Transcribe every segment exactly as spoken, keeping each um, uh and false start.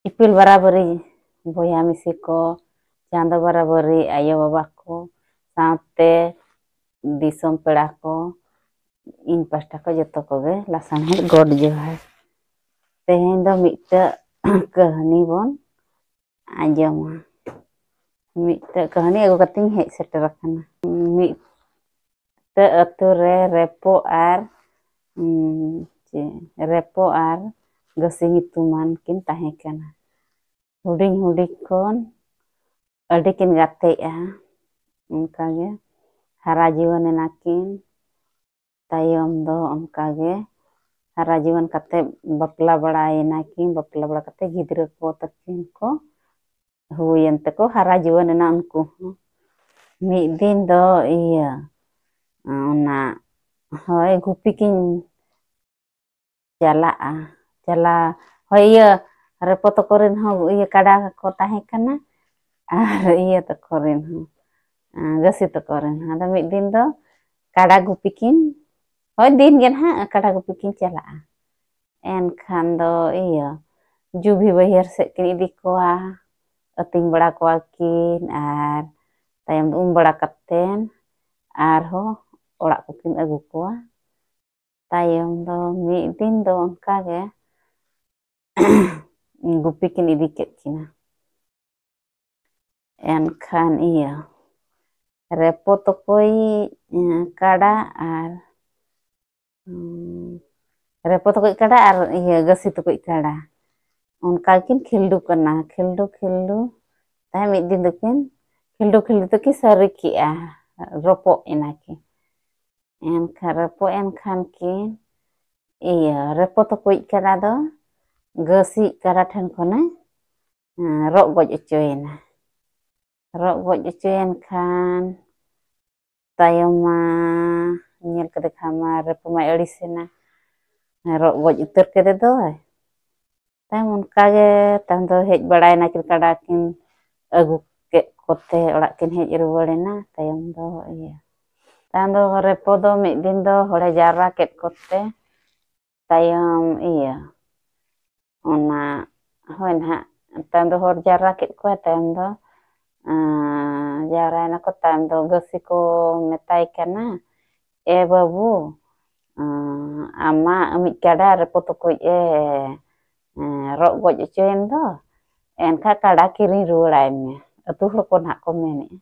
ᱤᱯᱤᱞ ᱵᱟᱨᱟᱵᱟᱹᱨᱤ ᱵᱚᱭᱦᱟ ᱢᱤᱥᱤ ᱠᱚ, ᱪᱟᱸᱫᱚ ᱵᱟᱨᱟᱵᱟᱹᱨᱤ ᱟᱭᱳ ᱵᱟᱵᱟ ᱠᱚ, ᱥᱟᱶᱛᱮ ᱫᱤᱥᱚᱢ ᱯᱮᱲᱟ ᱠᱚ, ᱤᱧ ᱯᱟᱦᱴᱟ ᱠᱷᱚᱱ ᱡᱚᱛᱚ ᱠᱚᱜᱮ ᱞᱟᱥᱟᱬᱦᱮᱫ ᱜᱚᱰ ᱡᱚᱦᱟᱨ᱾ ᱛᱮᱦᱮᱧ ᱫᱚ ᱢᱤᱫᱴᱟᱹᱜ ᱠᱟᱹᱦᱱᱤ ᱵᱚᱱ ᱟᱸᱡᱚᱢᱟ᱾ ᱢᱤᱫᱴᱟᱹᱜ ᱠᱟᱹᱦᱱᱤ ᱟᱹᱜᱩ ᱠᱟᱛᱮᱧ ᱦᱮᱡ ᱥᱮᱴᱮᱨ ᱟᱠᱟᱱᱟ᱾ ᱢᱤᱫᱴᱟᱹᱜ ᱟᱹᱛᱩ ᱨᱮ ᱨᱮᱯᱚ ᱟᱨ, ᱩᱸ, ᱪᱮ-, ᱨᱮᱯᱚ ᱟᱨ ᱜᱟᱹᱥᱤ ᱧᱩᱛᱩᱢᱟᱱ ᱠᱤᱱ ᱛᱟᱦᱮᱸ ᱠᱟᱱᱟ᱾ ᱦᱩᱰᱤᱧ ᱦᱩᱰᱤᱧ ᱠᱷᱚᱱ ᱟᱹᱰᱤ ᱠᱤᱱ ᱜᱟᱛᱮᱜᱼᱟ᱾ ᱚᱱᱠᱟᱜᱮ ᱦᱟᱨᱟ ᱡᱩᱣᱟᱹᱱ ᱮᱱᱟ ᱠᱤᱱ᱾ ᱛᱟᱭᱚᱢ ᱫᱚ ᱚᱱᱠᱟᱜᱮ ᱦᱟᱨᱟ ᱡᱩᱣᱟᱹᱱ ᱠᱟᱛᱮ ᱵᱟᱯᱞᱟ ᱵᱟᱲᱟᱭᱮᱱᱟ ᱠᱤᱱ᱾ ᱵᱟᱯᱞᱟ ᱵᱟᱲᱟ ᱠᱟᱛᱮ ᱜᱤᱫᱽᱨᱟᱹ ᱠᱚ ᱛᱟᱹᱠᱤᱱ ᱠᱚ ᱦᱩᱭᱮᱱ ᱛᱮᱠᱚ ᱦᱟᱨᱟ ᱡᱩᱣᱟᱹᱱ ᱮᱱᱟ ᱩᱱᱠᱩ ᱦᱚᱸ᱾ ᱢᱤᱫ ᱫᱤᱱ ᱫᱚ ᱤᱭᱟᱹ, ᱚᱱᱟ, ᱦᱳᱭ, ᱜᱩᱯᱤ ᱠᱤᱱ ᱪᱟᱞᱟᱜᱼᱟ᱾ ᱪᱟᱞᱟᱣ, ᱦᱳᱭ, ᱤᱭᱟᱹ, ᱨᱮᱯᱚ ᱛᱟᱠᱚ ᱨᱮᱱ ᱦᱚᱸ ᱤᱭᱟᱹ ᱠᱟᱰᱟ ᱠᱚ ᱛᱟᱦᱮᱸ ᱠᱟᱱᱟ, ᱟᱨ ᱤᱭᱟᱹ ᱛᱟᱠᱚ ᱨᱮᱱ ᱦᱚᱸ, ᱟᱸ, ᱜᱟᱹᱥᱤ ᱛᱟᱠᱚ ᱨᱮᱱ ᱦᱚᱸ᱾ ᱟᱫᱚ ᱢᱤᱫ ᱫᱤᱱ ᱫᱚ ᱠᱟᱰᱟ ᱜᱩᱯᱤ ᱠᱤᱱ, ᱦᱳᱭ, ᱫᱤᱱ ᱜᱮ ᱱᱟᱦᱟᱜ ᱠᱟᱰᱟ ᱜᱩᱯᱤ ᱠᱤᱱ ᱪᱟᱞᱟᱜᱼᱟ᱾ ᱮᱱᱠᱷᱟᱱ ᱫᱚ ᱤᱭᱟᱹ, ᱡᱩᱵᱷᱤ ᱵᱟᱹᱭᱦᱟᱹᱲ ᱥᱮᱫ ᱠᱤᱱ ᱤᱫᱤ ᱠᱚᱣᱟ, ᱟᱹᱛᱤᱧ ᱵᱟᱲᱟ ᱠᱚᱣᱟ ᱠᱤᱱ, ᱟᱨ ᱛᱟᱭᱚᱢ ᱫᱚ ᱩᱢ ᱵᱟᱲᱟ ᱠᱟᱛᱮᱱ ᱟᱨᱦᱚᱸ ᱚᱲᱟᱜ ᱠᱚᱠᱤᱱ ᱟᱹᱜᱩ ᱠᱚᱣᱟ᱾ ᱛᱟᱭᱚᱢ ᱫᱚ ᱢᱤᱫ ᱫᱤᱱ ᱫᱚ ᱚᱱᱠᱟ ᱜᱮ ᱜᱩᱯᱤ ᱠᱤᱱ ᱤᱫᱤ ᱠᱮᱫ ᱠᱤᱱᱟ᱾ ᱮᱱᱠᱷᱟᱱ ᱤᱭᱟᱹ, ᱨᱮᱯᱚ ᱛᱚᱠᱚᱭᱤᱡ, ᱮᱸ, ᱠᱟᱰᱟ ᱟᱨ, ᱩᱸ, ᱨᱮᱯᱚ ᱛᱚᱠᱚᱭᱤᱡ ᱠᱟᱰᱟ ᱟᱨ ᱤᱭᱟᱹ, ᱜᱟᱹᱥᱤ ᱛᱚᱠᱚᱭᱤᱡ ᱠᱟᱰᱟ ᱚᱱᱠᱟ ᱠᱤᱱ ᱠᱷᱤᱞᱰᱩ ᱠᱟᱱᱟ᱾ ᱠᱷᱤᱞᱰᱩ ᱠᱷᱤᱞᱰᱩ ᱛᱟᱭᱚᱢ ᱢᱤᱫ ᱫᱤᱱ ᱫᱚᱠᱤᱱ ᱠᱷᱤᱞᱰᱩ ᱠᱷᱤᱞᱰᱩ ᱛᱮᱠᱤᱱ ᱥᱟᱹᱨᱤ ᱠᱮᱜᱼᱟ, ᱨᱚᱯᱚᱜ ᱮᱱᱟ ᱠᱤᱱ᱾ ᱮᱱᱠᱷᱟᱱ ᱨᱚᱯᱚᱜ ᱮᱱ ᱠᱷᱟᱱ ᱠᱤᱱ, ᱤᱭᱟᱹ, ᱨᱮᱯᱚ ᱛᱚᱠᱚᱭᱤᱡ ᱠᱟᱰᱟ ᱫᱚ ᱜᱟᱹᱥᱤᱭᱤᱡ ᱠᱟᱰᱟ ᱴᱷᱮᱱ ᱠᱷᱚᱱᱮ, ᱦᱮᱸ, ᱨᱚᱜ ᱜᱚᱡ ᱦᱚᱪᱚᱭᱮᱱᱟ᱾ ᱨᱚᱜ ᱜᱚᱡ ᱦᱚᱪᱚᱭᱮᱱ ᱠᱷᱟᱱ ᱛᱟᱭᱚᱢ ᱢᱟ ᱧᱮᱞ ᱠᱮᱫᱮ ᱠᱷᱟᱱ ᱢᱟ ᱨᱮᱯᱚ ᱢᱟᱭ ᱟᱹᱲᱤᱥᱮᱱᱟ, ᱨᱚᱜ ᱜᱚᱡ ᱩᱛᱟᱹᱨ ᱠᱮᱫᱮ ᱫᱚᱭ᱾ ᱛᱟᱭᱚᱢ ᱚᱱᱠᱟ ᱜᱮ ᱛᱟᱭᱚᱢ ᱫᱚ ᱦᱮᱡ ᱵᱟᱲᱟᱭᱮᱱᱟ ᱠᱤᱱ, ᱠᱟᱰᱟ ᱠᱤᱱ ᱟᱹᱜᱩ ᱠᱮᱫ ᱠᱚᱛᱮ ᱚᱲᱟᱜ ᱠᱤᱱ ᱦᱮᱡ ᱨᱩᱣᱟᱹᱲᱮᱱᱟ᱾ ᱛᱟᱭᱚᱢ ᱫᱚ ᱤᱭᱟᱹ, ᱛᱟᱭᱚᱢ ᱫᱚ ᱨᱮᱯᱚ ᱫᱚ ᱢᱤᱫ ᱫᱤᱱ ᱫᱚ ᱦᱚᱲᱮ ᱡᱟᱣᱨᱟ ᱠᱮᱫ ᱠᱚᱛᱮ ᱛᱟᱭᱚᱢ ᱤᱭᱟᱹ, ᱚᱱᱟ ᱦᱳᱭ ᱱᱟᱦᱟᱜ, ᱛᱟᱭᱚᱢ ᱫᱚ ᱦᱚᱲ ᱡᱟᱣᱨᱟ ᱠᱮᱫ ᱠᱚᱣᱟ, ᱛᱟᱭᱚᱢ ᱫᱚ ᱟᱸ, ᱡᱟᱣᱨᱟᱭᱮᱱᱟ ᱠᱚ, ᱛᱟᱭᱚᱢ ᱫᱚ ᱜᱟᱹᱥᱤ ᱠᱚ ᱢᱮᱛᱟᱭ ᱠᱟᱱᱟ, "ᱮ ᱵᱟᱹᱵᱩ, ᱟᱸ, ᱟᱢᱟᱜ ᱢᱤᱫ ᱠᱟᱰᱟ ᱨᱮᱯᱚ ᱛᱩᱠᱩᱡ ᱮ ᱮᱸ, ᱨᱚᱜ ᱜᱚᱡ ᱦᱚᱪᱚᱭᱮᱱ ᱫᱚ, ᱮᱱᱠᱷᱟᱱ ᱠᱟᱰᱟ ᱠᱤᱨᱤᱧ ᱨᱩᱣᱟᱹᱲᱟᱭ ᱢᱮ", ᱟᱹᱛᱩ ᱦᱚᱲ ᱠᱚ ᱱᱟᱦᱟᱜ ᱠᱚ ᱢᱮᱱᱮᱫᱼᱟ᱾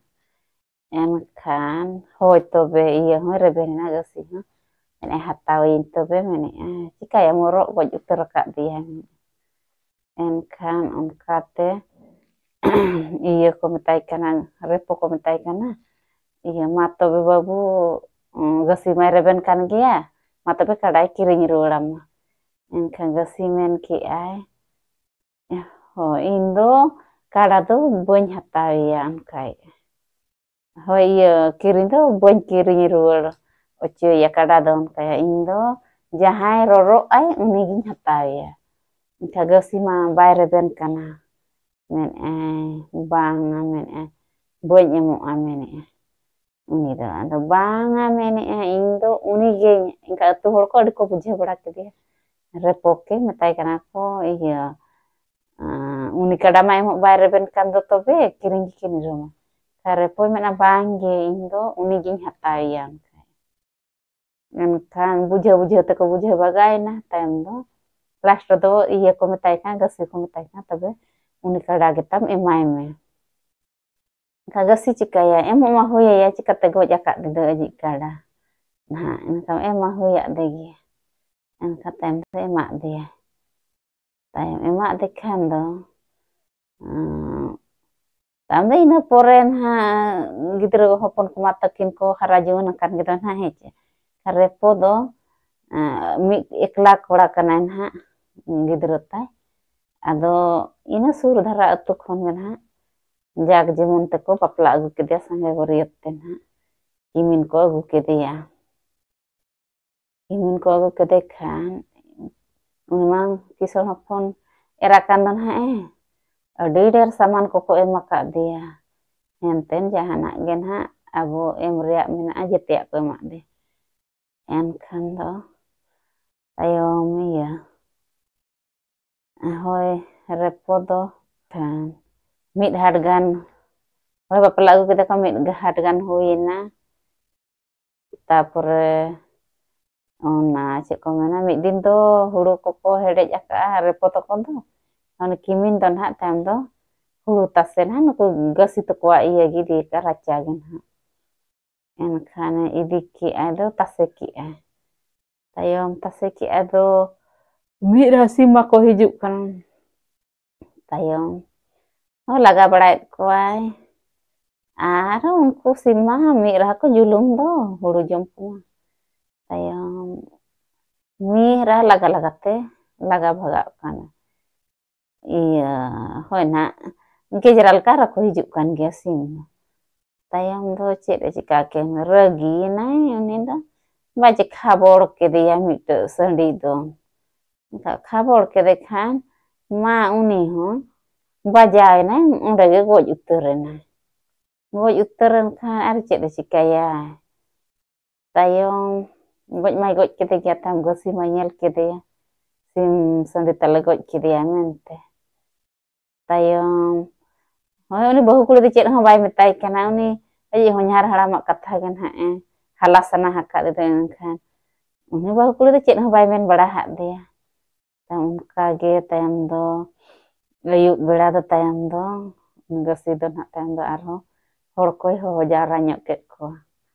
ᱮᱱᱠᱷᱟᱱ ᱦᱳᱭ ᱛᱚᱵᱮ ᱤᱭᱟᱹ ᱦᱚᱸᱭ ᱨᱮᱵᱮᱱ ᱮᱱᱟ, ᱜᱟᱹᱥᱤ ᱦᱚᱸ ᱢᱮᱱᱮᱫᱼᱟ, "ᱦᱟᱛᱟᱣᱟᱹᱧ ᱛᱚᱵᱮ", ᱢᱮᱱᱮᱫᱼᱟ, "ᱪᱤᱠᱟᱹᱭᱟᱢ, ᱨᱚᱜ ᱜᱚᱡ ᱩᱛᱟᱹᱨ ᱟᱠᱟᱫ ᱫᱮᱭᱟ᱾ ᱮᱱᱠᱷᱟᱱ ᱚᱱᱠᱟᱛᱮ ᱤᱭᱟᱹ ᱠᱚ ᱢᱮᱛᱟᱭ ᱠᱟᱱᱟ, ᱨᱮᱯᱚ ᱠᱚ ᱢᱮᱛᱟᱭ ᱠᱟᱱᱟ, "ᱤᱭᱟᱹ ᱢᱟ ᱛᱚᱵᱮ ᱵᱟᱹᱵᱩ, ᱩᱸ, ᱜᱟᱹᱥᱤ ᱢᱟᱭ ᱨᱮᱵᱮᱱ ᱠᱟᱱ ᱜᱮᱭᱟ, ᱢᱟ ᱛᱚᱵᱮ ᱠᱟᱰᱟᱭ ᱠᱤᱨᱤᱧ ᱨᱩᱣᱟᱹᱲᱟᱢᱟ᱾" ᱮᱱᱠᱷᱟᱱ ᱜᱟᱹᱥᱤ ᱢᱮᱱ ᱠᱮᱜᱼᱟᱭ, "ᱦᱳᱭ, ᱤᱧ ᱫᱚ ᱠᱟᱰᱟ ᱫᱚ ᱵᱟᱹᱧ ᱦᱟᱛᱟᱣᱮᱭᱟ", ᱚᱱᱠᱟᱭᱮᱫᱼᱟ᱾ "ᱦᱳᱭ, ᱤᱭᱟᱹ, ᱠᱤᱨᱤᱧ ᱫᱚ ᱵᱟᱹᱧ ᱠᱤᱨᱤᱧ ᱨᱩᱣᱟᱹᱲ ᱦᱚᱪᱚᱭᱮᱭᱟ ᱠᱟᱰᱟ ᱫᱚ", ᱚᱱᱠᱟᱭᱟ᱾ "ᱤᱧ ᱫᱚ ᱡᱟᱦᱟᱸᱭ ᱨᱚᱨᱚᱜ ᱟᱭ, ᱩᱱᱤᱜᱤᱧ ᱦᱟᱛᱟᱣᱮᱭᱟ᱾" ᱮᱱᱠᱷᱟᱱ ᱜᱟᱹᱥᱤ ᱢᱟ ᱵᱟᱭ ᱨᱮᱵᱮᱱ ᱠᱟᱱᱟ, ᱢᱮᱱᱮᱫᱼᱟᱭ, "ᱵᱟᱝᱟ", ᱢᱮᱱᱮᱫᱼᱟᱭ, "ᱵᱟᱹᱧ ᱮᱢᱚᱜᱼᱟ", ᱢᱮᱱᱮᱫᱼᱟᱭ᱾ ᱩᱱᱤ ᱫᱚ ᱟᱫᱚ, "ᱵᱟᱝᱟ", ᱢᱮᱱᱮᱫᱼᱟᱭ, "ᱤᱧ ᱫᱚ ᱩᱱᱤᱜᱮ", ᱮᱱᱠᱷᱟᱱ ᱟᱹᱛᱩ ᱦᱚᱲ ᱠᱚ ᱟᱹᱰᱤ ᱠᱚ ᱵᱩᱡᱷᱟᱹᱣ ᱵᱟᱲᱟ ᱠᱮᱫᱮᱭᱟ᱾ ᱨᱮᱯᱚ ᱠᱮ ᱢᱮᱛᱟᱭ ᱠᱟᱱᱟ ᱠᱚ, ᱤᱭᱟᱹ, ᱟᱸ, "ᱩᱱᱤ ᱠᱟᱰᱟ ᱢᱟ ᱮᱢᱚᱜ ᱵᱟᱭ ᱨᱮᱵᱮᱱ ᱠᱟᱱ ᱫᱚ, ᱛᱚᱵᱮ ᱠᱤᱨᱤᱧ ᱜᱮᱠᱤᱱ ᱡᱚᱢᱟ?" ᱟᱨ ᱨᱮᱯᱚᱭ ᱢᱮᱱᱟ, "ᱵᱟᱝ ᱜᱮ, ᱤᱧ ᱫᱚ ᱩᱱᱤ ᱜᱤᱧ ᱦᱟᱛᱟᱣᱮᱭᱟ", ᱚᱱᱠᱟ᱾ ᱮᱱᱠᱷᱟᱱ ᱵᱩᱡᱷᱟᱹᱣ ᱵᱩᱡᱷᱟᱹᱣ ᱛᱮᱠᱚ ᱵᱩᱡᱷᱟᱹᱣ ᱵᱟᱜᱟᱭᱮᱱᱟ᱾ ᱛᱟᱭᱚᱢ ᱫᱚ ᱞᱟᱥᱴ ᱨᱮᱫᱚ ᱤᱭᱟᱹ ᱠᱚ ᱢᱮᱛᱟᱭ ᱠᱟᱱᱟ, ᱜᱟᱹᱥᱤ ᱠᱚ ᱢᱮᱛᱟᱭ ᱠᱟᱱᱟ, "ᱛᱚᱵᱮ ᱩᱱᱤ ᱠᱟᱰᱟ ᱜᱮᱛᱟᱢ ᱮᱢᱟᱭ ᱢᱮ᱾" ᱮᱱᱠᱷᱟᱱ ᱜᱟᱹᱥᱤ ᱪᱤᱠᱟᱹᱭᱟ, ᱮᱢᱚᱜ ᱢᱟ ᱦᱩᱭᱟᱭᱟ, ᱪᱤᱠᱟᱹᱛᱮ ᱜᱚᱡ ᱟᱠᱟᱫ ᱫᱚ ᱟᱡᱤᱡ ᱠᱟᱰᱟ ᱱᱟᱦᱟᱜ᱾ ᱮᱱᱠᱷᱟᱱ ᱮᱢ ᱢᱟ ᱦᱩᱭᱟᱫ ᱫᱮ ᱜᱮ᱾ ᱮᱱᱠᱷᱟᱱ ᱛᱟᱭᱚᱢ ᱫᱚ ᱮᱢᱟᱫ ᱫᱮᱭᱟ᱾ ᱛᱟᱭᱚᱢ ᱮᱢᱟᱫ ᱫᱮ ᱠᱷᱟᱱ ᱫᱚ, ᱩᱸ, ᱛᱟᱭᱚᱢ ᱫᱚ ᱤᱱᱟᱹ ᱯᱚᱨᱮ ᱱᱟᱦᱟᱜ ᱜᱤᱫᱽᱨᱟᱹ ᱦᱚᱯᱚᱱ ᱠᱚᱢᱟ ᱛᱟᱹᱠᱤᱱ ᱠᱚ ᱦᱟᱨᱟ ᱡᱩᱣᱟᱹᱱ ᱟᱠᱟᱱ ᱜᱮᱫᱚ ᱱᱟᱦᱟᱜ, ᱦᱮᱸ ᱪᱮ᱾ ᱨᱮᱯᱚ ᱫᱚ, ᱮᱸ, ᱢᱤᱫ ᱮᱠᱞᱟ ᱠᱚᱲᱟ ᱠᱟᱱᱟᱭ ᱱᱟᱦᱟᱜ ᱜᱤᱫᱽᱨᱟᱹ ᱛᱟᱭ᱾ ᱟᱫᱚ ᱤᱱᱟᱹ ᱥᱩᱨ ᱫᱷᱟᱨᱟ ᱟᱹᱛᱩ ᱠᱷᱚᱱ ᱜᱮ ᱱᱟᱦᱟᱜ ᱡᱟᱠ ᱡᱮᱢᱚᱱ ᱛᱮᱠᱚ ᱵᱟᱯᱞᱟ ᱟᱹᱜᱩ ᱠᱮᱫᱮᱭᱟ, ᱥᱟᱸᱜᱮ ᱵᱟᱹᱨᱭᱟᱹᱛ ᱛᱮ ᱱᱟᱦᱟᱜ ᱠᱤᱢᱤᱱ ᱠᱚ ᱟᱹᱜᱩ ᱠᱮᱫᱮᱭᱟ᱾ ᱠᱤᱢᱤᱱ ᱠᱚ ᱟᱹᱜᱩ ᱠᱮᱫᱮ ᱠᱷᱟᱱ, ᱩᱱᱤ ᱢᱟ ᱠᱤᱥᱟᱹᱬ ᱦᱚᱯᱚᱱ ᱮᱨᱟ ᱠᱟᱱ ᱫᱚ ᱱᱟᱦᱟᱜ ᱮ, ᱟᱹᱰᱤ ᱰᱷᱮᱨ ᱥᱟᱢᱟᱱ ᱠᱚᱠᱚ ᱮᱢ ᱟᱠᱟᱫ ᱫᱮᱭᱟ᱾ ᱦᱮᱱᱛᱮᱱ ᱡᱟᱦᱟᱱᱟᱜ ᱜᱮ ᱱᱟᱦᱟᱜ ᱟᱵᱚ ᱮᱢ ᱨᱮᱭᱟᱜ ᱢᱮᱱᱟᱜᱼᱟ, ᱡᱮᱛᱮᱭᱟᱜ ᱠᱚ ᱮᱢᱟᱫ ᱫᱮᱭᱟ᱾ ᱮᱱᱠᱷᱟᱱ ᱫᱚ ᱛᱟᱭᱚᱢ ᱤᱭᱟᱹ, ᱦᱳᱭ, ᱨᱮᱯᱚ ᱫᱚ ᱛᱷᱟᱱ ᱢᱤᱫ ᱦᱟᱴ ᱜᱟᱱ, ᱦᱳᱭ, ᱵᱟᱯᱞᱟ ᱟᱹᱜᱩ ᱠᱮᱫᱟ ᱠᱚ, ᱢᱤᱫ ᱦᱟᱴ ᱜᱟᱱ ᱦᱩᱭᱮᱱᱟ᱾ ᱛᱟᱯᱚᱨᱮ ᱚᱱᱟ ᱪᱮᱫ ᱠᱚ ᱢᱮᱱᱟ, ᱢᱤᱫ ᱫᱤᱱ ᱫᱚ ᱦᱩᱲᱩ ᱠᱚᱠᱚ ᱦᱮᱰᱮᱡ ᱟᱠᱟᱜᱼᱟ ᱨᱮᱯᱚ ᱛᱟᱠᱚ ᱫᱚ, ᱚᱱᱟ ᱠᱤᱢᱤᱱ ᱫᱚ ᱱᱟᱦᱟᱜ ᱛᱟᱭᱚᱢ ᱫᱚ ᱦᱩᱲᱩ ᱛᱟᱥᱮ ᱱᱟᱦᱟᱜ ᱱᱩᱠᱩ ᱜᱟᱹᱥᱤ ᱛᱟᱠᱚᱣᱟᱜ ᱤᱭᱟᱹ ᱜᱤᱰᱤ ᱟᱠᱟᱫ ᱨᱟᱪᱟ ᱜᱮ ᱱᱟᱦᱟᱜ᱾ ᱮᱱᱠᱷᱟᱱ ᱤᱫᱤ ᱠᱮᱜᱼᱟᱭ ᱫᱚ ᱛᱟᱥᱮ ᱠᱮᱜᱼᱟᱭ᱾ ᱛᱟᱭᱚᱢ ᱛᱟᱥᱮ ᱠᱮᱜᱼᱟᱭ ᱫᱚ ᱢᱤᱫ ᱨᱟᱥᱤ ᱢᱟᱠᱚ ᱦᱤᱡᱩᱜ ᱠᱟᱱ᱾ ᱛᱟᱭᱚᱢ ᱦᱚᱸ ᱞᱟᱜᱟ ᱵᱟᱲᱟᱭᱮᱫ ᱠᱚᱣᱟᱭ᱾ ᱟᱨ ᱩᱱᱠᱩ ᱥᱤᱢ ᱢᱟ ᱢᱤᱫ ᱨᱟᱦᱟ ᱠᱚ ᱡᱩᱞᱩᱢ ᱫᱚ ᱦᱩᱲᱩ ᱡᱚᱢ ᱠᱚᱢᱟ᱾ ᱛᱟᱭᱚᱢ ᱢᱤᱫ ᱨᱟᱦᱟ ᱞᱟᱜᱟ ᱞᱟᱜᱟᱛᱮ ᱞᱟᱜᱟ ᱵᱷᱟᱜᱟᱜ ᱠᱟᱱᱟ᱾ ᱤᱭᱟᱹ, ᱦᱳᱭ ᱱᱟᱜ, ᱜᱮᱡᱽᱨᱟ ᱞᱮᱠᱟ ᱨᱟᱠᱚ ᱦᱤᱡᱩᱜ ᱠᱟᱱ ᱜᱮᱭᱟ ᱥᱤᱢ᱾ ᱛᱟᱭᱚᱢ ᱫᱚ ᱪᱮᱫ ᱮ ᱪᱤᱠᱟ ᱠᱮᱫ, ᱨᱟᱹᱜᱤᱭᱮᱱᱟᱭ ᱩᱱᱤ ᱫᱚ, ᱵᱟᱡᱮ ᱠᱷᱟᱵᱚᱲ ᱠᱮᱫᱮᱭᱟ ᱢᱤᱫᱴᱟᱹᱜ ᱥᱟᱺᱰᱤ ᱫᱚ᱾ ᱮᱱᱠᱷᱟᱱ ᱠᱷᱟᱵᱚᱲ ᱠᱮᱫᱮ ᱠᱷᱟᱱ ᱢᱟ ᱩᱱᱤ ᱦᱚᱸ ᱵᱟᱡᱟᱣᱮᱱᱟᱭ, ᱚᱸᱰᱮ ᱜᱮ ᱜᱚᱡ ᱩᱛᱟᱹᱨᱮᱱᱟᱭ᱾ ᱜᱚᱡ ᱩᱛᱟᱹᱨᱮᱱ ᱠᱷᱟᱱ ᱟᱨ ᱪᱮᱫ ᱮ ᱪᱤᱠᱟᱹᱭᱟ? ᱛᱟᱭᱚᱢ ᱜᱚᱡ ᱢᱟᱭ ᱜᱚᱡ ᱠᱮᱫᱮ ᱜᱮᱭᱟ, ᱛᱟᱭᱚᱢ ᱜᱟᱹᱥᱤ ᱢᱟᱭ ᱧᱮᱞ ᱠᱮᱫᱮᱭᱟ, ᱥᱤᱢ ᱥᱟᱺᱰᱤ ᱛᱟᱞᱮ ᱜᱚᱡ ᱠᱮᱫᱮᱭᱟ ᱢᱮᱱᱛᱮ᱾ ᱛᱟᱭᱚᱢ ᱦᱳᱭ, ᱩᱱᱤ ᱵᱟᱹᱦᱩ ᱠᱩᱲᱤ ᱫᱚ ᱪᱮᱫ ᱦᱚᱸ ᱵᱟᱭ ᱢᱮᱛᱟᱭ ᱠᱟᱱᱟ᱾ ᱩᱱᱤ ᱟᱡᱤᱡ ᱦᱚᱧᱦᱟᱨ ᱦᱟᱲᱟᱢᱟᱜ ᱠᱟᱛᱷᱟ ᱜᱮ ᱱᱟᱦᱟᱜ ᱮ ᱦᱟᱞᱟ ᱥᱟᱱᱟ ᱟᱠᱟᱫ ᱮᱫᱟ᱾ ᱮᱱᱠᱷᱟᱱ ᱩᱱᱤ ᱵᱟᱹᱦᱩ ᱠᱩᱲᱤ ᱫᱚ ᱪᱮᱫ ᱦᱚᱸ ᱵᱟᱭ ᱢᱮᱱ ᱵᱟᱲᱟ ᱟᱫ ᱫᱮᱭᱟ᱾ ᱛᱟᱭᱚᱢ ᱚᱱᱠᱟ ᱜᱮ ᱛᱟᱭᱚᱢ ᱫᱚ ᱟᱹᱭᱩᱵ ᱵᱮᱲᱟ ᱫᱚ ᱛᱟᱭᱚᱢ ᱫᱚ ᱩᱱᱤ ᱜᱟᱹᱥᱤ ᱫᱚ ᱱᱟᱦᱟᱜ ᱛᱟᱭᱚᱢ ᱫᱚ ᱟᱨᱦᱚᱸ ᱦᱚᱲ ᱠᱚᱭ ᱦᱚᱦᱚ ᱡᱟᱣᱨᱟ ᱧᱚᱜ ᱠᱮᱫ ᱠᱚᱣᱟ᱾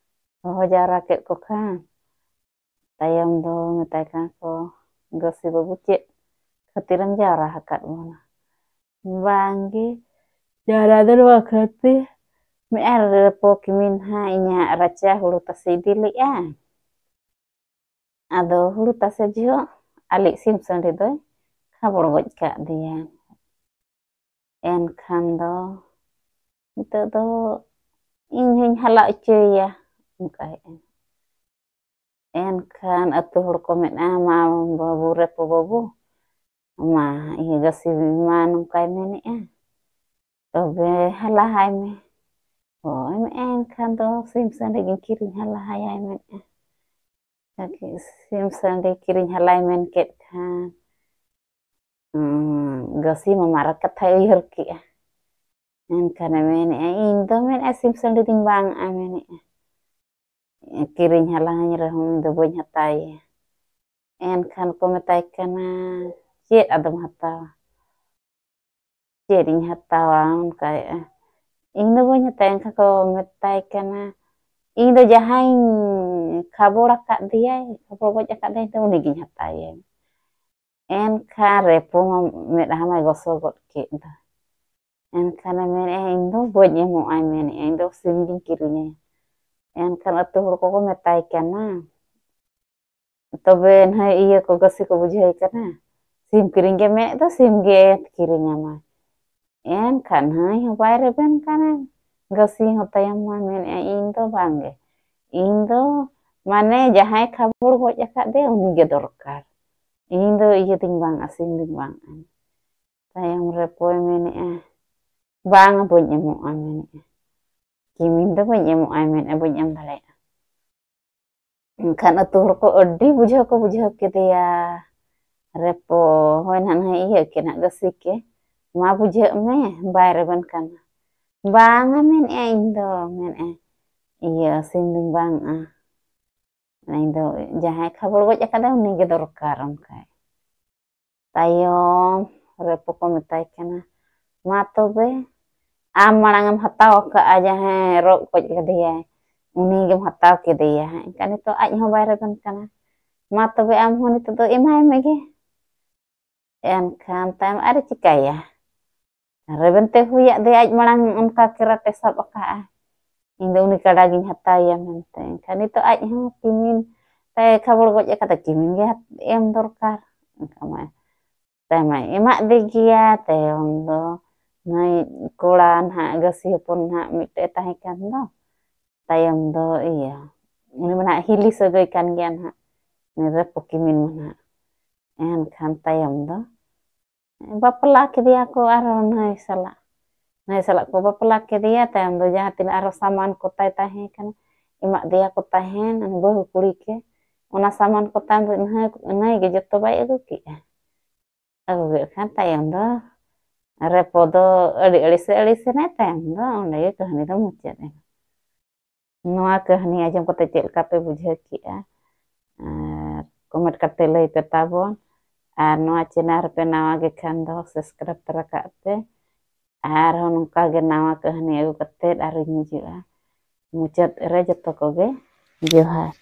ᱦᱚᱦᱚ ᱡᱟᱣᱨᱟ ᱠᱮᱫ ᱠᱚ ᱠᱷᱟᱱ ᱛᱟᱭᱚᱢ ᱫᱚ ᱢᱮᱛᱟᱭ ᱠᱟᱱᱟ ᱠᱚ, "ᱜᱟᱹᱥᱤ ᱵᱟᱹᱵᱩ, ᱪᱮᱫ ᱠᱷᱟᱹᱛᱤᱨᱮᱢ ᱡᱟᱣᱨᱟ ᱟᱠᱟᱫ ᱵᱚᱱᱟ?" "ᱵᱟᱝᱜᱮ, ᱡᱟᱣᱨᱟ ᱫᱚ ᱱᱚᱣᱟ ᱠᱷᱟᱹᱛᱤᱨ, ᱢᱮᱫᱼᱟᱨ ᱨᱮᱯᱚ ᱠᱤᱢᱤᱱ ᱦᱟᱸᱜ ᱤᱧᱟᱹᱜ ᱨᱟᱪᱟ ᱦᱩᱲᱩ ᱛᱟᱥᱮ ᱤᱫᱤ ᱞᱮᱫᱼᱟ᱾ ᱟᱫᱚ ᱦᱩᱲᱩ ᱛᱟᱥᱮ ᱡᱚᱦᱚᱜ ᱟᱞᱮ ᱥᱤᱢ ᱥᱟᱺᱰᱤ ᱫᱚᱭ ᱠᱷᱟᱵᱚᱲ ᱜᱚᱡ ᱠᱟᱜ ᱫᱮᱭᱟ᱾ ᱮᱱᱠᱷᱟᱱ ᱫᱚ ᱱᱤᱛᱚᱜ ᱫᱚ ᱤᱧ ᱦᱚᱧ ᱦᱟᱞᱟ ᱦᱚᱪᱚᱭᱮᱭᱟ," ᱚᱱᱠᱟᱭᱮᱫᱼᱟ᱾ ᱮᱱᱠᱷᱟᱱ ᱟᱹᱛᱩ ᱦᱚᱲ ᱠᱚ ᱢᱮᱱᱟ, "ᱢᱟ ᱵᱟᱹᱵᱩ, ᱨᱮᱯᱚ ᱵᱟᱹᱵᱩ, ᱢᱟ ᱤᱭᱟᱹ ᱜᱟᱹᱥᱤ ᱢᱟ ᱱᱚᱝᱠᱟᱭ ᱢᱮᱱᱮᱫᱼᱟ, ᱛᱚᱵᱮ ᱦᱟᱞᱟᱦᱟᱭ ᱢᱮ᱾" ᱦᱳᱭ, ᱮᱱᱠᱷᱟᱱ ᱫᱚ ᱥᱤᱢ ᱥᱟᱺᱰᱤ ᱜᱮ ᱠᱤᱨᱤᱧ ᱦᱟᱞᱟᱦᱟᱭᱟᱭ ᱢᱮᱱᱮᱫᱼᱟ᱾ ᱥᱤᱢ ᱥᱟᱺᱰᱤ ᱠᱤᱨᱤᱧ ᱦᱟᱞᱟᱭ ᱢᱮᱱ ᱠᱮᱫ ᱠᱷᱟᱱ, ᱩᱸ, ᱜᱟᱹᱥᱤ ᱢᱟᱢᱟ ᱨᱮ ᱠᱟᱛᱷᱟᱭ ᱩᱭᱦᱟᱹᱨ ᱠᱮᱜᱼᱟ᱾ ᱮᱱᱠᱷᱟᱱᱮ ᱢᱮᱱᱮᱜᱼᱟ, ᱤᱧ ᱫᱚ ᱢᱮᱱᱮᱜᱼᱟ ᱥᱤᱢ ᱥᱟᱺᱰᱤ ᱫᱚᱧ ᱵᱟᱝ ᱟ ᱢᱮᱱᱮᱜᱼᱟ, ᱠᱤᱨᱤᱧ ᱦᱟᱞᱟᱝ ᱟᱹᱧ ᱨᱮᱦᱚᱸ ᱤᱧ ᱫᱚ ᱵᱟᱹᱧ ᱦᱟᱛᱟᱣᱮᱭᱟ᱾ ᱮᱱᱠᱷᱟᱱ ᱠᱚ ᱢᱮᱛᱟᱭ ᱠᱟᱱᱟ, ᱪᱮᱫ ᱟᱫᱚᱢ ᱦᱟᱛᱟᱣᱟ? ᱪᱮᱫ ᱤᱧ ᱦᱟᱛᱟᱣᱟ? ᱚᱱᱠᱟᱭᱮᱜᱼᱟ᱾ ᱤᱧ ᱫᱚ ᱵᱟᱹᱧ ᱦᱟᱛᱟᱣᱟ᱾ ᱮᱱᱠᱷᱟᱱ ᱠᱚ ᱢᱮᱛᱟᱭ ᱠᱟᱱᱟ, ᱤᱧ ᱫᱚ ᱡᱟᱦᱟᱸᱭᱤᱧ ᱠᱷᱟᱵᱚᱲ ᱟᱠᱟᱫᱮᱭᱟᱭ, ᱠᱷᱟᱵᱚᱲ ᱜᱚᱡ ᱟᱠᱟᱫᱮᱭᱟᱭ, ᱛᱚ ᱩᱱᱤᱜᱤᱧ ᱦᱟᱛᱟᱣᱮᱭᱟ᱾ ᱮᱱᱠᱷᱟᱱ ᱨᱮᱯᱚ ᱢᱟ ᱢᱮᱫᱦᱟ ᱢᱟᱭ ᱜᱚᱥᱚ ᱜᱚᱫ ᱠᱮᱫ ᱫᱚ᱾ ᱮᱱᱠᱷᱟᱱᱮ ᱢᱮᱱᱮᱜᱼᱟ, ᱤᱧ ᱫᱚ ᱵᱟᱹᱧ ᱮᱢᱚᱜᱼᱟ ᱢᱮᱱᱮᱜᱼᱟ, ᱤᱧ ᱫᱚ ᱥᱤᱢ ᱜᱤᱧ ᱠᱤᱨᱤᱧᱟᱭᱟ᱾ ᱮᱱᱠᱷᱟᱱ ᱟᱹᱛᱩ ᱦᱚᱲ ᱠᱚᱠᱚ ᱢᱮᱛᱟᱭ ᱠᱟᱱᱟ, ᱛᱚᱵᱮ ᱱᱟᱦᱟᱜ ᱤᱭᱟᱹ ᱠᱚ ᱜᱟᱹᱥᱤ ᱠᱚ ᱵᱩᱡᱷᱟᱹᱣ ᱠᱟᱱᱟ, ᱥᱤᱢ ᱠᱤᱨᱤᱧ ᱜᱮ ᱢᱮᱱᱮᱫ ᱫᱚ ᱥᱤᱢ ᱜᱮ ᱠᱤᱨᱤᱧ ᱟᱢᱟ᱾ ᱮᱱᱠᱷᱟᱱ ᱱᱟᱹᱭ ᱦᱚᱸ ᱵᱟᱭ ᱨᱮᱵᱮᱱ ᱠᱟᱱᱟ, ᱜᱟᱹᱥᱤ ᱦᱚᱸ ᱛᱟᱭᱚᱢ ᱢᱟ ᱢᱮᱱᱮᱫᱼᱟ, ᱤᱧ ᱫᱚ ᱵᱟᱝ ᱜᱮ, ᱤᱧ ᱫᱚ ᱢᱟᱱᱮ ᱡᱟᱦᱟᱸᱭ ᱠᱷᱟᱵᱚᱲ ᱜᱚᱡ ᱟᱠᱟᱫ ᱫᱮ ᱩᱱᱤ ᱜᱮ ᱫᱚᱨᱠᱟᱨ, ᱤᱧ ᱫᱚ ᱤᱭᱟᱹ ᱫᱚᱧ ᱵᱟᱝ ᱟ, ᱥᱤᱢ ᱫᱚᱧ ᱵᱟᱝ ᱟ᱾ ᱛᱟᱭᱚᱢ ᱨᱮ ᱯᱚᱭ ᱢᱮᱱᱮᱫᱼᱟ, ᱵᱟᱝ ᱵᱟᱹᱧ ᱮᱢᱚᱜᱼᱟ ᱢᱮᱱᱮᱫᱼᱟ, ᱠᱤᱢᱤᱱ ᱫᱚ ᱵᱟᱹᱧ ᱮᱢᱚᱜᱼᱟ ᱢᱮᱱᱮᱫᱼᱟ, ᱵᱟᱹᱧ ᱮᱢ ᱫᱟᱲᱮᱭᱟᱜᱼᱟ᱾ ᱮᱱᱠᱷᱟᱱ ᱟᱹᱛᱩ ᱦᱚᱲ ᱠᱚ ᱟᱹᱰᱤ ᱵᱩᱡᱷᱟᱹᱣ ᱠᱚ ᱵᱩᱡᱷᱟᱹᱣ ᱠᱮᱫᱮᱭᱟ᱾ ᱨᱮᱯᱚ, ᱦᱳᱭ ᱱᱟᱦᱟᱜ ᱱᱟᱦᱟᱜ ᱤᱭᱟᱹ ᱠᱮ ᱱᱟᱦᱟᱜ ᱜᱟᱹᱥᱤ ᱠᱮ, ᱢᱟ ᱵᱩᱡᱷᱟᱹᱜ ᱢᱮ, ᱵᱟᱭ ᱨᱮᱵᱮᱱ ᱠᱟᱱᱟ᱾ ᱵᱟᱝᱟ ᱢᱮᱱᱮᱫᱼᱟ ᱤᱧ ᱫᱚ, ᱢᱮᱱᱮᱫᱼᱟ ᱤᱭᱟᱹ ᱥᱤᱢ ᱫᱩᱧ ᱵᱟᱝᱟ᱾ ᱤᱧ ᱫᱚ ᱡᱟᱦᱟᱸᱭ ᱠᱷᱟᱵᱚᱲ ᱜᱚᱡ ᱟᱠᱟᱫᱟ ᱩᱱᱤ ᱜᱮ ᱫᱚᱨᱠᱟᱨ ᱚᱱᱠᱟᱭ᱾ ᱛᱟᱭᱚᱢ ᱨᱮ ᱯᱚᱠᱚ ᱢᱮᱛᱟᱭ ᱠᱟᱱᱟ, ᱢᱟ ᱛᱚᱵᱮ ᱟᱢ ᱢᱟᱲᱟᱝ ᱮᱢ ᱦᱟᱛᱟᱣ ᱟᱠᱟᱫᱼᱟ ᱡᱟᱦᱟᱸᱭ ᱨᱚᱜ ᱜᱚᱡ ᱠᱟᱫᱮᱭᱟᱭ, ᱩᱱᱤ ᱜᱮᱢ ᱦᱟᱛᱟᱣ ᱠᱮᱫᱮᱭᱟ᱾ ᱮᱱᱠᱷᱟᱱ ᱱᱤᱛᱚᱜ ᱟᱡ ᱦᱚᱸ ᱵᱟᱭ ᱨᱮᱵᱮᱱ ᱠᱟᱱᱟ᱾ ᱢᱟ ᱛᱚᱵᱮ ᱟᱢ ᱦᱚᱸ ᱱᱤᱛᱚᱜ ᱫᱚ ᱮᱢᱟᱭ ᱢᱮᱜᱮ᱾ ᱮᱱᱠᱷᱟᱱ ᱛᱟᱭᱚᱢ ᱟᱨᱮ ᱪᱤᱠᱟᱹᱭᱟ? ᱨᱮᱵᱮᱱ ᱛᱮ ᱦᱩᱭᱟᱜ ᱫᱮ ᱟᱡ ᱢᱟᱲᱟᱝ ᱚᱱᱠᱟ ᱠᱮᱨᱟᱴᱮ ᱥᱟᱵ ᱟᱠᱟᱫᱼᱟ, ᱤᱧ ᱫᱚ ᱩᱱᱤ ᱠᱟᱰᱟ ᱜᱤᱧ ᱦᱟᱛᱟᱣᱮᱭᱟ ᱢᱮᱱᱛᱮ᱾ ᱮᱱᱠᱷᱟᱱ ᱱᱤᱛᱚᱜ ᱟᱡ ᱦᱚᱸ ᱠᱤᱢᱤᱱ ᱛᱟᱭ ᱠᱷᱟᱵᱚᱲ ᱜᱚᱡ ᱟᱠᱟᱫᱟ, ᱠᱤᱢᱤᱱ ᱜᱮ ᱮᱢ ᱫᱚᱨᱠᱟᱨ᱾ ᱚᱱᱠᱟ ᱢᱟ ᱛᱟᱭ ᱢᱟᱭ ᱮᱢᱟᱜ ᱫᱮ ᱜᱮᱭᱟ᱾ ᱛᱟᱭᱚᱢ ᱫᱚ ᱱᱩᱭ ᱠᱚᱲᱟ ᱱᱟᱦᱟᱜ ᱜᱟᱹᱥᱤ ᱦᱚᱯᱚᱱ ᱱᱟᱦᱟᱜ ᱢᱤᱫᱴᱮᱡ ᱛᱟᱦᱮᱸ ᱠᱟᱱ ᱫᱚ, ᱛᱟᱭᱚᱢ ᱫᱚ ᱤᱭᱟᱹ ᱩᱱᱤ ᱢᱟ ᱱᱟᱦᱟᱜ ᱦᱤᱞᱤ ᱥᱟᱹᱜᱟᱹᱭ ᱠᱟᱱ ᱜᱮᱭᱟ ᱱᱟᱦᱟᱜ, ᱩᱱᱤ ᱨᱮᱯᱚ ᱠᱤᱢᱤᱱ ᱢᱟ ᱱᱟᱦᱟᱜ᱾ ᱮᱱᱠᱷᱟᱱ ᱛᱟᱭᱚᱢ ᱫᱚ ᱵᱟᱯᱞᱟ ᱠᱮᱫᱮᱭᱟ ᱠᱚ ᱟᱨᱦᱚᱸ ᱱᱟᱹᱭ ᱥᱟᱞᱟᱜ᱾ ᱱᱟᱹᱭ ᱥᱟᱞᱟᱜ ᱠᱚ ᱵᱟᱯᱞᱟ ᱠᱮᱫᱮᱭᱟ᱾ ᱛᱟᱭᱚᱢ ᱫᱚ ᱡᱟᱦᱟᱸ ᱛᱤᱱᱟᱹᱜ ᱟᱨᱦᱚᱸ ᱥᱟᱢᱟᱱ ᱠᱚ ᱛᱟᱭ ᱛᱟᱦᱮᱸ ᱠᱟᱱᱟ, ᱮᱢᱟᱜ ᱫᱮᱭᱟ ᱠᱚ ᱛᱟᱦᱮᱸᱱ ᱵᱟᱹᱦᱩ ᱠᱩᱲᱤ ᱠᱮ, ᱚᱱᱟ ᱥᱟᱢᱟᱱ ᱠᱚ ᱛᱟᱭᱚᱢ ᱫᱚ ᱱᱟᱹᱭ, ᱱᱟᱹᱭ ᱜᱮ ᱡᱚᱛᱚ ᱵᱟᱭ ᱟᱹᱜᱩ ᱠᱮᱜᱼᱟ᱾ ᱟᱹᱜᱩ ᱠᱮᱫ ᱠᱷᱟᱱ ᱛᱟᱭᱚᱢ ᱫᱚ ᱨᱮᱯᱚ ᱫᱚ ᱟᱹᱰᱤ ᱟᱹᱲᱤᱥᱮ ᱟᱹᱲᱤᱥᱮᱱᱟᱭ, ᱛᱟᱭᱚᱢ ᱫᱚ ᱚᱸᱰᱮ ᱜᱮ ᱠᱟᱹᱦᱱᱤ ᱫᱚ ᱢᱩᱪᱟᱹᱫ ᱮᱱᱟ᱾ ᱱᱚᱣᱟ ᱠᱟᱹᱦᱱᱤ ᱟᱸᱡᱚᱢ ᱠᱟᱛᱮ ᱪᱮᱫ ᱞᱮᱠᱟ ᱯᱮ ᱵᱩᱡᱷᱟᱹᱣ ᱠᱮᱜᱼᱟ? ᱟᱨ comment ᱠᱟᱛᱮ ᱞᱟᱹᱭ ᱯᱮ ᱛᱟᱵᱚᱱ᱾ ᱟᱨ ᱱᱚᱣᱟ channel ᱨᱮᱯᱮ ᱱᱟᱣᱟ ᱜᱮ ᱠᱷᱟᱱ ᱫᱚ subscribe ᱛᱚᱨᱟ ᱠᱟᱜ ᱯᱮ᱾ ᱟᱨᱦᱚᱸ ᱱᱚᱝᱠᱟ ᱜᱮ ᱱᱟᱣᱟ ᱠᱟᱹᱦᱱᱤ ᱟᱹᱜᱩ ᱠᱟᱛᱮ ᱟᱨᱚᱧ ᱦᱤᱡᱩᱜᱼᱟ᱾ ᱢᱩᱪᱟᱹᱫ ᱨᱮ ᱡᱚᱛᱚ ᱠᱚᱜᱮ ᱡᱚᱦᱟᱨ᱾